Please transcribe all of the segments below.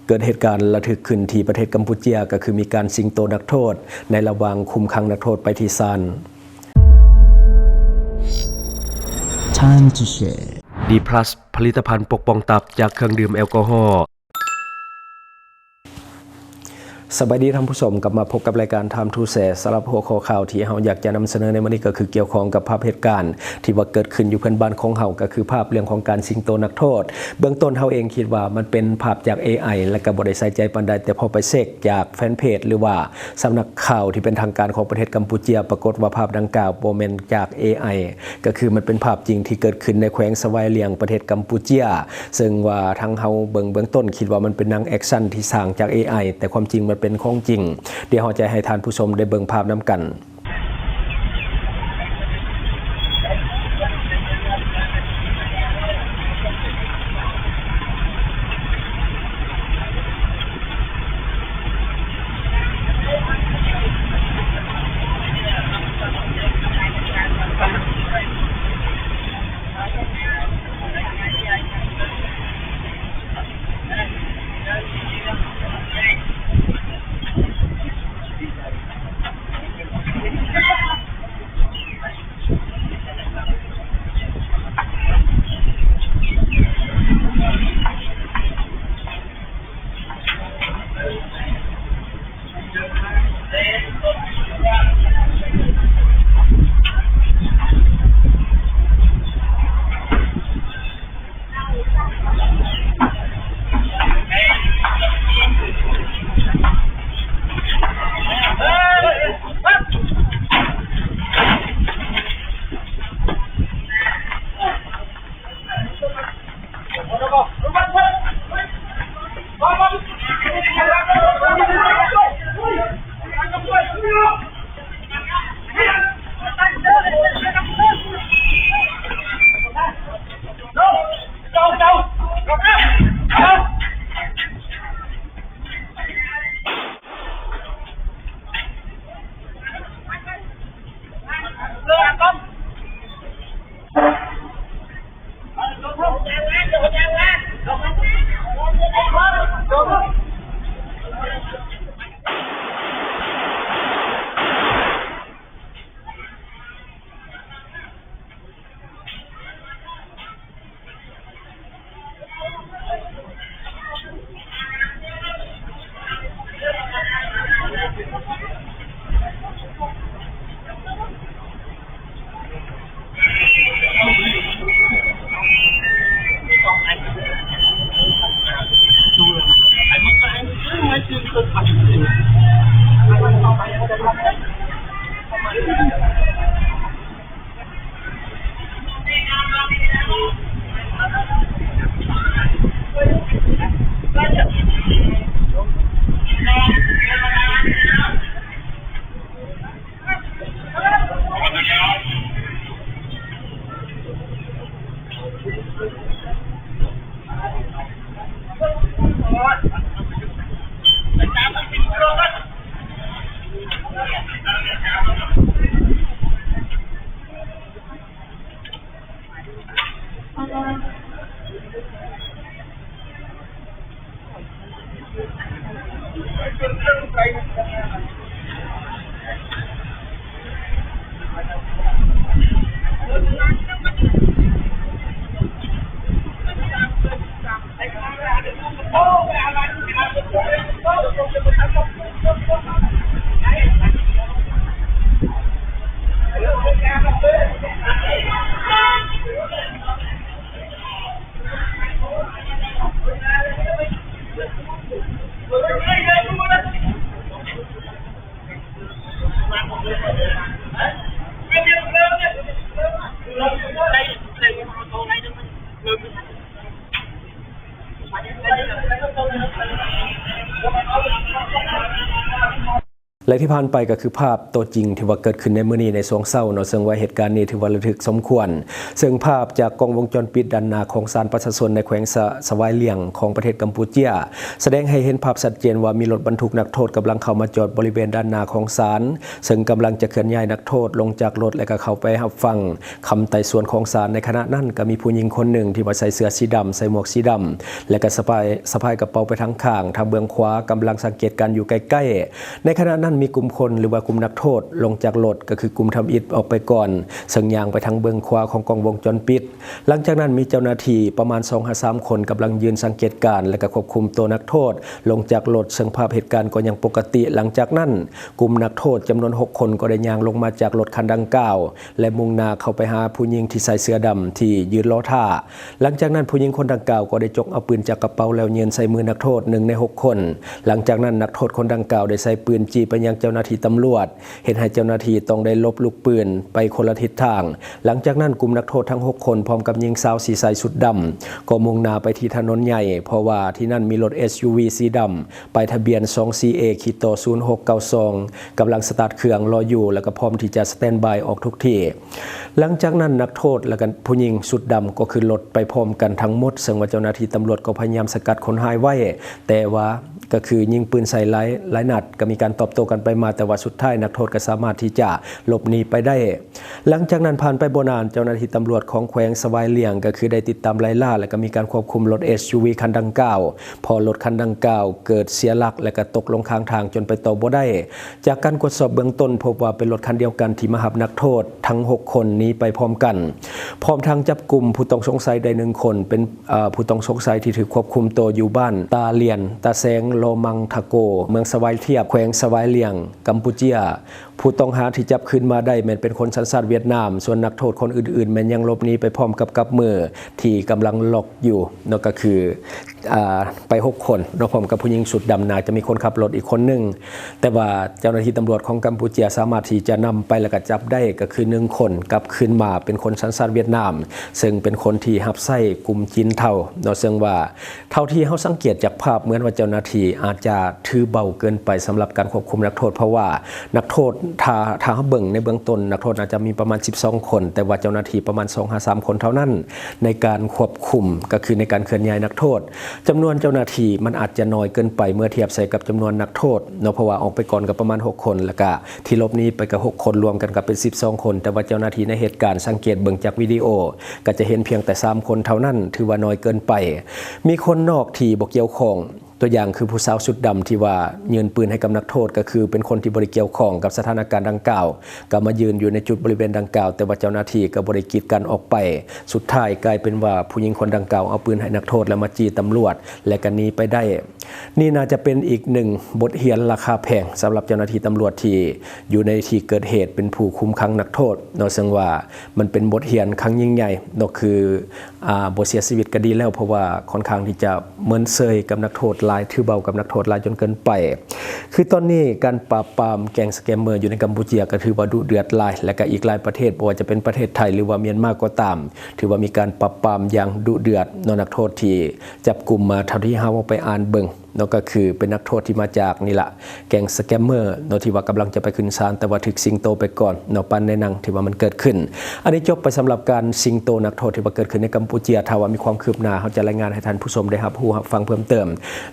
ເກີດເຫດການລະທຶກຂຶ້ນທີ່ປະເທດກຳປູເຈຍ ກໍຄືມີການຊິງໂຕນັກໂທດໃນລະຫວ່າງຄຸມຂັງນັກໂທດໄປທີ່ສານ. Time to share. ດີພລັສ ຜະລິດຕະພັນປົກປ້ອງຕັບຈາກເຄື່ອງດື່ມແອລກໍຮໍ. ສະບາຍດີທ່ານຜູ້ຊົມ, ກັບມາພົບກັບລາຍການ Time to Share. ສຳລັບຫົວຂໍ້ຂ່າວທີ່ເຮົາຢາກຈະນຳສະເໜີໃນມື້ນີ້ ກໍຄືກ່ຽວຂ້ອງກັບພາບເຫດການທີ່ວ່າເກີດຂຶ້ນຢູ່ເພື່ອນບ້ານຂອງເຮົາ, ກໍຄືພາບເລື່ອງຂອງການຊິງໂຕນັກໂທດ. ເບື້ອງຕົ້ນເຮົາເອງຄິດວ່າມັນເປັນພາບຈາກເອໄອ ແລະກໍບໍ່ໄດ້ໃສ່ໃຈປານໃດ, ແຕ່ພໍໄປເຊັກຈາກແຟນເພຈ ຫຼືວ່າສຳນັກຂ່າວທີ່ເປັນທາງການຂອງປະເທດກຳປູເຈຍ ປາກົດວ່າພາບດັ່ງກ່າວບໍ່ແມ່ນຈາກເອໄອ, ກໍຄືມັນເປັນພາບຈິງທີ່ເກີດຂຶ້ນໃນແຂວງສະບາຍຫຼຽງ ປະເທດກຳປູເຈຍ. ເຊິ່ງວ່າທາງເຮົາເບິ່ງເບື້ອງຕົ້ນຄິດວ່າມັນເປັນໜັງແອັກຊັນທີ່ສ້າງຈາກເອໄອ, ແຕ່ຄວາມຈິງມັນເປັນຂອງຈິງ. ດຽວເຮົາຈະໃຫ້ທ່ານຜູ້ຊົມໄດ້ເບິ່ງພາບນຳກັນ. ແລະທີ່ຜ່ານໄປກໍຄືພາບໂຕຈິງທີ່ວ່າເກີດຂຶ້ນໃນມື້ນີ້ໃນຊ່ວງເຊົ້າເນາະ, ເຊິ່ງວ່າເຫດການນີ້ຖືວ່າລະທຶກສົມຄວນ. ເຊິ່ງພາບຈາກກ້ອງວົງຈອນປິດດ້ານໜ້າຂອງສານປະຊາຊົນໃນແຂວງສະ ສະຫວາຍຫຼຽງຂອງປະເທດກຳປູເຈຍ ສະແດງໃຫ້ເຫັນພາບຊັດເຈນວ່າມີລົດບັນທຸກນັກໂທດກຳລັງເຂົ້າມາຈອດບໍລິເວນດ້ານໜ້າຂອງສານ, ເຊິ່ງກຳລັງຈະເຄື່ອນຍ້າຍນັກໂທດລົງຈາກລົດ ແລະກໍເຂົ້າໄປຮັບຟັງຄຳໄຕ່ສວນຂອງສານ. ໃນຂະນະນັ້ນກໍມີຜູ້ຍິງຄົນໜຶ່ງທີ່ວ່າໃສ່ເສື້ອສີດຳ, ໃສ່ໝວກສີດຳ ແລະກໍສະພາຍ ສະພາຍກະເປົາໄປທາງຂ້າງ, ທາງເບື້ອງຂວາກຳລັງສັງເກດການຢູ່ໃກ້ໆ. ໃນຂະນະນັ້ນມີກຸ່ມຄົນ ຫຼືວ່າກຸ່ມນັກໂທດລົງຈາກລົດ ກໍຄືກຸ່ມທຳອິດອອກໄປກ່ອນ, ເຊິ່ງຍ່າງໄປທາງເບື້ອງຂວາຂອງກ້ອງວົງຈອນປິດ. ຫຼັງຈາກນັ້ນມີເຈົ້າໜ້າທີ່ປະມານສອງຫາສາມຄົນກຳລັງຢືນສັງເກດການ ແລະກໍຄວບຄຸມໂຕນັກໂທດລົງຈາກລົດ, ເຊິ່ງພາບເຫດການກໍຍັງປົກກະຕິ. ຫຼັງຈາກນັ້ນ ກຸ່ມນັກໂທດຈຳນວນຫົກຄົນກໍໄດ້ຍ່າງລົງມາຈາກລົດຄັນດັ່ງກ່າວ ແລະ ມຸ່ງໜ້າເຂົ້າໄປຫາຜູ້ຍິງທີ່ໃສ່ເສື້ອດຳທີ່ຢືນລໍຖ້າ. ຫຼັງຈາກນັ້ນຜູ້ຍິງຄົນດັ່ງກ່າວກໍໄດ້ຈົກເອົາປືນຈາກກະເປົາ ແລ້ວຍື່ນໃສ່ມືນັກໂທດໜຶ່ງໃນຫົກຄົນ. ຫຼັງຈາກນັ້ນນັກໂທດຄົນດັ່ງກ່າວໄດ້ໃຊ້ປືນຈີ່ໄປຍັງເຈົ້າໜ້າທີ່ຕຳຫຼວດ, ເຮັດໃຫ້ເຈົ້າໜ້າທີ່ຕ້ອງໄດ້ຫຼົບລູກປືນໄປຄົນລະທິດທາງ. ຫຼັງຈາກນັ້ນກຸ່ມນັກໂທດທັງຫົກຄົນ ພ້ອມກັບຍິງສາວທີ່ໃສ່ຊຸດດຳ ກໍມຸ່ງໜ້າໄປທີ່ຖະໜົນໃຫຍ່, ເພາະວ່າທີ່ນັ້ນມີລົດ ເອສຢູວີ ສີດຳ ປ້າຍທະບຽນ ສອງສີ່ເອ ຂີດຕໍ່ ສູນຫົກເກົ້າສອງ ກຳລັງສະຕາດເຄື່ອງລໍຢູ່ ແລ້ວກໍພ້ອມທີ່ຈະສະແຕນບາຍອອກທຸກທີ່. ຫຼັງຈາກນັ້ນນັກໂທດ ແລ້ວກໍຜູ້ຍິງຊຸດດຳກໍຂຶ້ນລົດໄປພ້ອມກັນທັງໝົດ, ເຊິ່ງວ່າເຈົ້າໜ້າທີ່ຕຳຫຼວດກໍພະຍາຍາມສະກັດຄົນຮ້າຍໄວ້, ແຕ່ວ່າກໍຄືຍິງປືນໃສ່ຫຼາຍ ຫຼາຍນັດ, ກໍມີການຕອບໂຕ້ກັນໄປມາ, ແຕ່ວ່າສຸດທ້າຍນັກໂທດກໍສາມາດທີ່ຈະຫຼົບໜີໄປໄດ້. ຫຼັງຈາກນັ້ນຜ່ານໄປບໍ່ນານ, ເຈົ້າໜ້າທີ່ຕຳຫຼວດຂອງແຂວງສະຫວາຍຫຼຽງກໍຄືໄດ້ຕິດຕາມໄລ່ລ່າ ແລ້ວກໍມີການຄວບຄຸມລົດ ເອສຢູວີ ຄັນດັ່ງກ່າວ, ເພາະລົດຄັນດັ່ງກ່າວເກີດເສຍຫຼັກ ແລ້ວກໍຕົກລົງຂ້າງທາງຈົນໄປຕໍ່ບໍ່ໄດ້. ຈາກການກວດສອບເບື້ອງຕົ້ນ ພົບວ່າເປັນລົດຄັນດຽວກັນທີ່ມາຮັບນັກໂທດທັງຫົກຄົນໜີໄປພ້ອມກັນ, ພ້ອມທັງຈັບກຸມຜູ້ຕ້ອງສົງໄສໄດ້ໜຶ່ງຄົນ, ເປັນ ເອີ ຜູ້ຕ້ອງສົງໄສທີ່ຖືກຄວບຄຸມໂຕຢູ່ບ້ານຕາຫຼຽນ ຕາແສງ ລໍມັງທະໂກ ເມືອງສະຫວາຍທຽບ ແຂວງສະຫວາຍຫຼຽງ ກຳປູເຈຍ. ຜູ້ຕ້ອງຫາທີ່ຈັບຄືນມາໄດ້ແມ່ນເປັນຄົນສັນຊາດຫວຽດນາມ, ສ່ວນນັກໂທດຄົນອື່ນໆແມ່ນຍັງຫຼົບໜີໄປພ້ອມກັບກັບມືທີ່ກຳລັງລັອກຢູ່ເນາະ, ກໍຄື ອ່າ ໄປຫົກຄົນເນາະ, ພ້ອມກັບຜູ້ຍິງຊຸດດຳ ໜ້າຈະມີຄົນຂັບລົດອີກຄົນໜຶ່ງ, ແຕ່ວ່າເຈົ້າໜ້າທີ່ຕຳຫຼວດຂອງກຳປູເຈຍສາມາດທີ່ຈະນຳໄປ ແລ້ວກໍຈັບໄດ້ກໍຄືໜຶ່ງຄົນ ກັບຄືນມາເປັນຄົນສັນຊາດຫວຽດນາມ, ເຊິ່ງເປັນຄົນທີ່ຮັບໃຊ້ກຸ່ມຈີນເທົາເນາະ, ເຊິ່ງວ່າເທົ່າທີ່ເຮົາສັງເກດຈາກພາບ ເໝືອນວ່າເຈົ້າໜ້າທີ່ອາດຈະຖືເບົາເກີນໄປສຳລັບການຄວບຄຸມນັກໂທດ, ເພາະວ່ານັກໂທດ ຖ້າ ຖ້າເຮົາເບິ່ງໃນເບື້ອງຕົ້ນ ນັກໂທດໜ້າຈະມີປະມານສິບສອງຄົນ, ແຕ່ວ່າເຈົ້າໜ້າທີ່ປະມານສອງຫາສາມຄົນເທົ່ານັ້ນ ໃນການຄວບຄຸມ ກໍຄືໃນການເຄື່ອນຍ້າຍນັກໂທດ. ຈຳນວນເຈົ້າໜ້າທີ່ມັນອາດຈະໜ້ອຍເກີນໄປເມື່ອທຽບໃສ່ກັບຈຳນວນນັກໂທດເນາະ, ເພາະວ່າອອກໄປກ່ອນກໍປະມານຫົກຄົນ, ແລ້ວກະທີ່ຫຼົບໜີໄປກໍຫົກຄົນ, ລວມກັນກໍເປັນສິບສອງຄົນ, ແຕ່ວ່າເຈົ້າໜ້າທີ່ໃນເຫດການສັງເກດເບິ່ງຈາກວິດີໂອ ກໍຈະເຫັນພຽງແຕ່ສາມຄົນເທົ່ານັ້ນ, ຖືວ່າໜ້ອຍເກີນໄປ. ມີຄົນນອກທີ່ບໍ່ກ່ຽວຂ້ອງ ຕົວຢ່າງຄືຜູ້ສາວຊຸດດຳທີ່ວ່າຍື່ນປືນໃຫ້ກັບນັກໂທດ ກໍຄືເປັນຄົນທີ່ບໍ່ໄດ້ກ່ຽວຂ້ອງກັບສະຖານະການດັ່ງກ່າວ, ກໍມາຢືນຢູ່ໃນຈຸດບໍລິເວນດັ່ງກ່າວ, ແຕ່ວ່າເຈົ້າໜ້າທີ່ກໍບໍ່ໄດ້ກີດກັນອອກໄປ. ສຸດທ້າຍກາຍເປັນວ່າຜູ້ຍິງຄົນດັ່ງກ່າວເອົາປືນໃຫ້ນັກໂທດ ແລ້ວມາຈີ່ຕຳຫຼວດ ແລະກໍໜີໄປໄດ້. ນີ້ໜ້າຈະເປັນອີກໜຶ່ງບົດຮຽນລາຄາແພງສຳລັບເຈົ້າໜ້າທີ່ຕຳຫຼວດທີ່ຢູ່ໃນທີ່ເກີດເຫດ ເປັນຜູ້ຄຸມຂັງນັກໂທດເນາະ, ເຊິ່ງວ່າມັນເປັນບົດຮຽນຄັ້ງຍິ່ງໃຫຍ່ເນາະ, ຄື ອ່າ ບໍ່ເສຍຊີວິດກໍດີແລ້ວ, ເພາະວ່າຂ້ອນຂ້າງທີ່ຈະເມີນເຊີຍກັບນັກໂທດຫຼາຍ, ຖືເບົາກັບນັກໂທດຫຼາຍຈົນເກີນໄປ. ຄືຕອນນີ້ການປາບປາມແກ້ງສະແກມເມີຢູ່ໃນກຳປູເຈຍກໍຖືວ່າດຸເດືອດຫຼາຍ, ແລະກໍອີກຫຼາຍປະເທດ ບໍ່ວ່າຈະເປັນປະເທດໄທ ຫຼືວ່າມຽນມາກໍຕາມ, ຖືວ່າມີການປາບປາມຢ່າງດຸເດືອດເນາະ. ນັກໂທດທີ່ຈັບກຸມມາ ເທົ່າທີ່ເຮົາໄປອ່ານເບິ່ງ ເນາະ, ກໍຄືເປັນນັກໂທດທີ່ມາຈາກນີ້ລະ ແກ້ງສະແກມເມີເນາະ ທີ່ວ່າກຳລັງຈະໄປຂຶ້ນສານ ແຕ່ວ່າຖືກຊິງໂຕໄປກ່ອນເນາະ. ປານໃນໜັງທີ່ວ່າມັນເກີດຂຶ້ນ. ອັນນີ້ຈົບໄປສຳລັບການຊິງໂຕນັກໂທດທີ່ວ່າເກີດຂຶ້ນໃນກຳປູເຈຍ. ຖ້າວ່າມີຄວາມຄືບໜ້າ ເຮົາຈະລາຍງານໃຫ້ທ່ານຜູ້ຊົມໄດ້ຮັບຮູ້ຮັບຟັງເພີ່ມເຕີມ.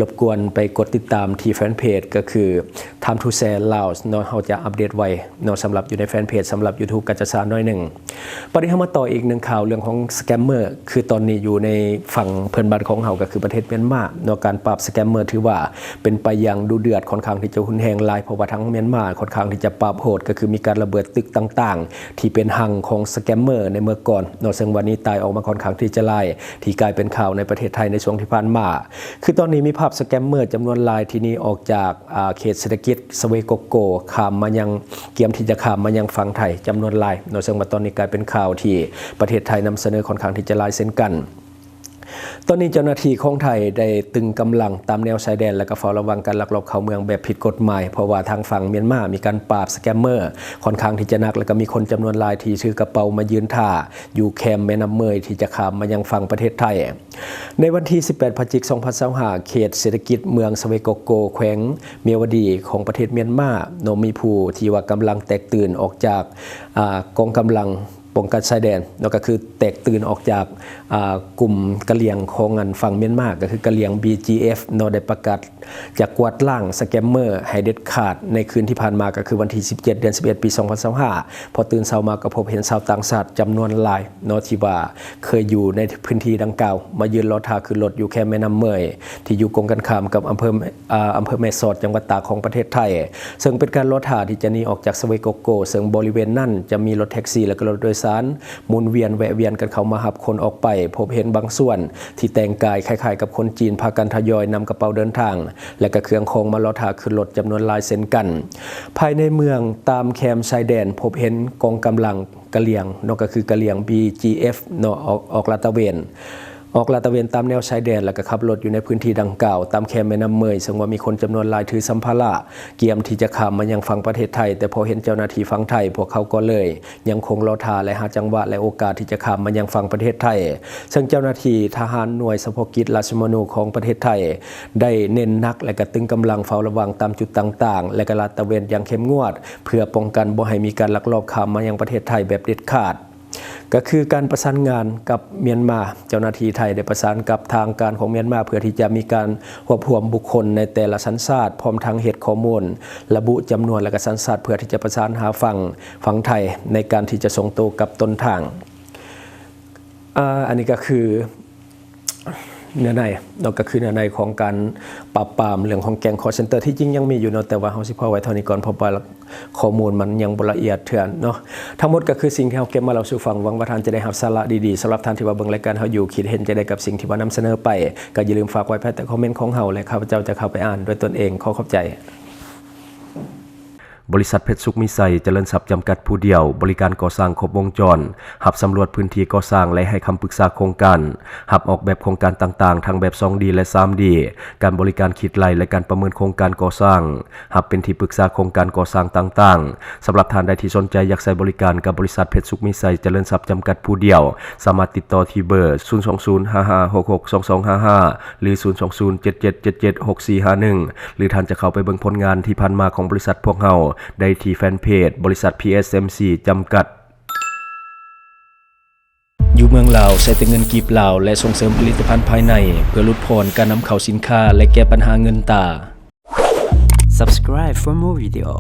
ລົບກວນໄປກົດຕິດຕາມທີ່ແຟນເພຈ ກໍຄື Time to Share Laos ເນາະ, ເຮົາຈະອັບເດດໄວເນາະ ສຳລັບຢູ່ໃນແຟນເພຈ ສຳລັບ YouTube ກາຈະຊາໜ້ອຍໜຶ່ງ. ບັດນີ້ເຮົາມາຕໍ່ອີກໜຶ່ງຂ່າວເລື່ອງຂອງສະແກມເມີ ຄືຕອນນີ້ຢູ່ໃນຝັ່ງເພື່ອນບ້ານຂອງເຮົາ ກໍຄືປະເທດມຽນມາເນາະ. ການປາບສະແກມເມີຖືວ່າເປັນໄປຢ່າງດຸເດືອດ, ຂ້ອນຂ້າງທີ່ຈະຮຸນແຮງຫຼາຍ, ເພາະວ່າທາງມຽນມາຂ້ອນຂ້າງທີ່ຈະປາບໂຫດ, ກໍຄືມີການລະເບີດຕຶກຕ່າງໆ ທີ່ເປັນຮັງຂອງສະແກມເມີໃນເມື່ອກ່ອນເນາະ, ເຊິ່ງວ່າໜີຕາຍອອກມາຂ້ອນຂ້າງທີ່ຈະຫຼາຍ ທີ່ກາຍເປັນຂ່າວໃນປະເທດໄທໃນຊ່ວງທີ່ຜ່ານມາ. ຄືຕອນນີ້ມີພາບສະແກມເມີຈຳນວນຫຼາຍທີ່ໜີອອກຈາກ ອ່າ ເຂດເສດຖະກິດສະເວກົກໂກ ຂ້າມມາຍັງ ກຽມທີ່ຈະຂ້າມມາຍັງຝັ່ງໄທຈຳນວນຫຼາຍເນາະ, ເຊິ່ງວ່າຕອນນີ້ກາຍເປັນຂ່າວທີ່ປະເທດໄທນຳສະເໜີຂ້ອນຂ້າງທີ່ຈະຫຼາຍເຊັ່ນກັນ. ຕອນນີ້ເຈົ້າໜ້າທີ່ຂອງໄທໄດ້ຕຶງກຳລັງຕາມແນວຊາຍແດນ ແລະ ກໍເຝົ້າລະວັງການລັກລອບເຂົ້າເມືອງແບບຜິດກົດໝາຍ ເພາະວ່າທາງຝັ່ງມຽນມາມີການປາບສະແກມເມີ້ ຂ້ອນຂ້າງທີ່ຈະໜັກ ແລະ ກໍມີຄົນຈຳນວນຫຼາຍທີ່ຖືກະເປົາມາຢືນຖ້າຢູ່ແຄມແມ່ນ້ຳເມີຍ ທີ່ຈະຂ້າມມາຍັງຝັ່ງປະເທດໄທ. ໃນວັນທີສິບແປດ ພະຈິກ ສອງພັນຊາວຫ້າ ເຂດເສດຖະກິດເມືອງສະເວໂກໂກ ແຂວງເມຍວະດີ ຂອງປະເທດມຽນມາເນາະ ມີຜູ້ທີ່ວ່າກຳລັງແຕກຕື່ນອອກຈາກ ອາ ກອງກຳລັງ ປ້ອງກັນຊາຍແດນເນາະ ກໍຄືແຕກຕື່ນອອກຈາກ ອາ ກຸ່ມກະຫຼ່ຽງຂອງອັນຝັ່ງມຽນມາ ກໍຄືກະຫຼ່ຽງ BGF ເນາະ ໄດ້ປະກາດຈະກວາດລ້າງສະແກມເມີ້ໃຫ້ເດັດຂາດໃນຄືນທີ່ຜ່ານມາ ກໍຄືວັນທີສິບເຈັດ ເດືອນສິບເອັດ ປີສອງພັນຊາວຫ້າ ເພາະຕື່ນເຊົ້າມາກໍພົບເຫັນຊາວຕ່າງຊາດຈຳນວນຫຼາຍເນາະ ທີ່ວ່າເຄີຍຢູ່ໃນພື້ນທີ່ດັ່ງກ່າວ ມາຢືນລໍຖ້າຂຶ້ນລົດຢູ່ແຄມແມ່ນ້ຳເມີຍ ທີ່ຢູ່ກົງກັນຂ້າມກັບອຳເພີ ອາ ອຳເພີແມ່ສອດ ຈັງຫວັດຕາກ ຂອງປະເທດໄທ ເຊິ່ງເປັນການລໍຖ້າທີ່ຈະໜີອອກຈາກສະເວໂກໂກ ເຊິ່ງບໍລິເວນນັ້ນຈະມີລົດແທັກຊີ ແລະ ກໍລົດໂດຍສານໝູນວຽນແວະວຽນກັນເຂົ້າມາຮັບຄົນອອກໄປ. ພົບເຫັນບາງສ່ວນທີ່ແຕ່ງກາຍຄ້າຍໆກັບຄົນຈີນ ພາກັນທະຍອຍນຳກະເປົາເດີນທາງ ແລະ ກໍເຄື່ອງຂອງມາລໍຖ້າຂຶ້ນລົດຈຳນວນຫຼາຍເຊັ່ນກັນ. ພາຍໃນເມືອງຕາມແຄມຊາຍແດນ ພົບເຫັນກອງກຳລັງ ກະຫຼ່ຽງເນາະ ກໍຄືກະຫຼ່ຽງ BGF ເນາະ ອອກ ອອກລາດຕະເວນ ອອກລາດຕະເວນຕາມແນວຊາຍແດນ ແລ້ວກໍຂັບລົດຢູ່ໃນພື້ນທີ່ດັ່ງກ່າວ ຕາມແຄມແມ່ນ້ຳເມີຍ ເຊິ່ງວ່າມີຄົນຈຳນວນຫຼາຍຖືສຳພາລະ ກຽມທີ່ຈະຂ້າມມາຍັງຝັ່ງປະເທດໄທ, ແຕ່ພໍເຫັນເຈົ້າໜ້າທີ່ຝັ່ງໄທ ພວກເຂົາກໍເລີຍຍັງຄົງລໍຖ້າ ແລະ ຫາຈັງຫວະ ແລະ ໂອກາດທີ່ຈະຂ້າມມາຍັງຝັ່ງປະເທດໄທ. ເຊິ່ງເຈົ້າໜ້າທີ່ທະຫານໜ່ວຍສະເພາະກິດລາຊະມະນູຂອງປະເທດໄທ ໄດ້ເນັ້ນໜັກ ແລະ ກະຕຶງກຳລັງເຝົ້າລະວັງຕາມຈຸດຕ່າງໆ ແລະ ກະລາດຕະເວນຢ່າງເຂັ້ມງວດ ເພື່ອປ້ອງກັນບໍ່ໃຫ້ມີການລັກລອບຂ້າມມາຍັງປະເທດໄທແບບເດັດຂາດ. ກໍຄືການປະສານງານກັບມຽນມາ, ເຈົ້າໜ້າທີ່ໄທໄດ້ປະສານກັບທາງການຂອງມຽນມາ ເພື່ອທີ່ຈະມີການຮວບຮວມບຸກຄົນໃນແຕ່ລະສັນຊາດ, ພ້ອມທັງເຮັດຂໍ້ມູນລະບຸຈຳນວນ ແລະ ກະສັນຊາດ ເພື່ອທີ່ຈະປະສານຫາຝັ່ງ, ຝັ່ງໄທໃນການທີ່ຈະສົ່ງໂຕກັບຕົ້ນທາງ. ອາ, ອັນນີ້ກໍຄື ເນື້ອໃນເນາະ ກໍຄືເນື້ອໃນຂອງການປາບປາມເລື່ອງຂອງແກ້ງຄໍເຊັນເຕີ ທີ່ຈິງຍັງມີຢູ່ເນາະ ແຕ່ວ່າເຮົາຊິພໍໄວ້ເທົ່ານີ້ກ່ອນ ເພາະວ່າຂໍ້ມູນມັນຍັງບໍ່ລະອຽດເທື່ອເນາະ. ທັງໝົດກໍຄືສິ່ງທີ່ເຮົາເກັບມາເລົ່າສູ່ຟັງ. ຫວັງວ່າທ່ານຈະໄດ້ຮັບສາລະດີໆ. ສຳລັບທ່ານທີ່ວ່າເບິ່ງລາຍການເຮົາຢູ່ ຄິດເຫັນຈັ່ງໃດກັບສິ່ງທີ່ວ່ານຳສະເໜີໄປ ກໍຢ່າລືມຝາກໄວ້ພາຍໃຕ້ຄອມເມັນຂອງເຮົາ ແລະ ຂ້າພະເຈົ້າຈະເຂົ້າໄປອ່ານດ້ວຍຕົນເອງ. ຂໍຂອບໃຈ. ບໍລິສັດເພັດສຸກມີໄຊຈະເລີນຊັບຈຳກັດຜູ້ດຽວ ບໍລິການກໍ່ສ້າງຄົບວົງຈອນ, ຮັບສຳຫຼວດພື້ນທີ່ກໍ່ສ້າງ ແລະ ໃຫ້ຄຳປຶກສາໂຄງການ, ຮັບອອກແບບໂຄງການຕ່າງໆ ທັງແບບສອງດີ ແລະ ສາມດີ, ການບໍລິການຄິດໄລ່ ແລະ ການປະເມີນໂຄງການກໍ່ສ້າງ, ຮັບເປັນທີ່ປຶກສາໂຄງການກໍ່ສ້າງຕ່າງໆ. ສຳລັບທ່ານໃດທີ່ສົນໃຈຢາກໃຊ້ບໍລິການກັບບໍລິສັດເພັດສຸກມີໄຊຈະເລີນຊັບຈຳກັດຜູ້ດຽວ, ສາມາດຕິດຕໍ່ທີ່ເບີ ສູນສອງສູນ ຫ້າຫ້າຫົກຫົກ ສອງສອງຫ້າຫ້າ ຫຼື ສູນສອງສູນ ເຈັດເຈັດເຈັດເຈັດ ຫົກສີ່ຫ້າໜຶ່ງ ຫຼື ທ່ານຈະເຂົ້າໄປເບິ່ງຜົນງານທີ່ຜ່ານມາຂອງບໍລິສັດພວກເຮົາໄດ້ທີ່ແຟນເພຈ ບໍລິສັດ ພີເອັສເອັມຊີ ຈຳກັດ. ຢູ່ເມືອງລາວ ໃຊ້ແຕ່ເງິນກີບລາວ ແລະ ສົ່ງເສີມຜະລິດຕະພັນພາຍໃນ ເພື່ອຫຼຸດຜ່ອນການນຳເຂົ້າສິນຄ້າ ແລະ ແກ້ບັນຫາເງິນຕາ. Subscribe for more video.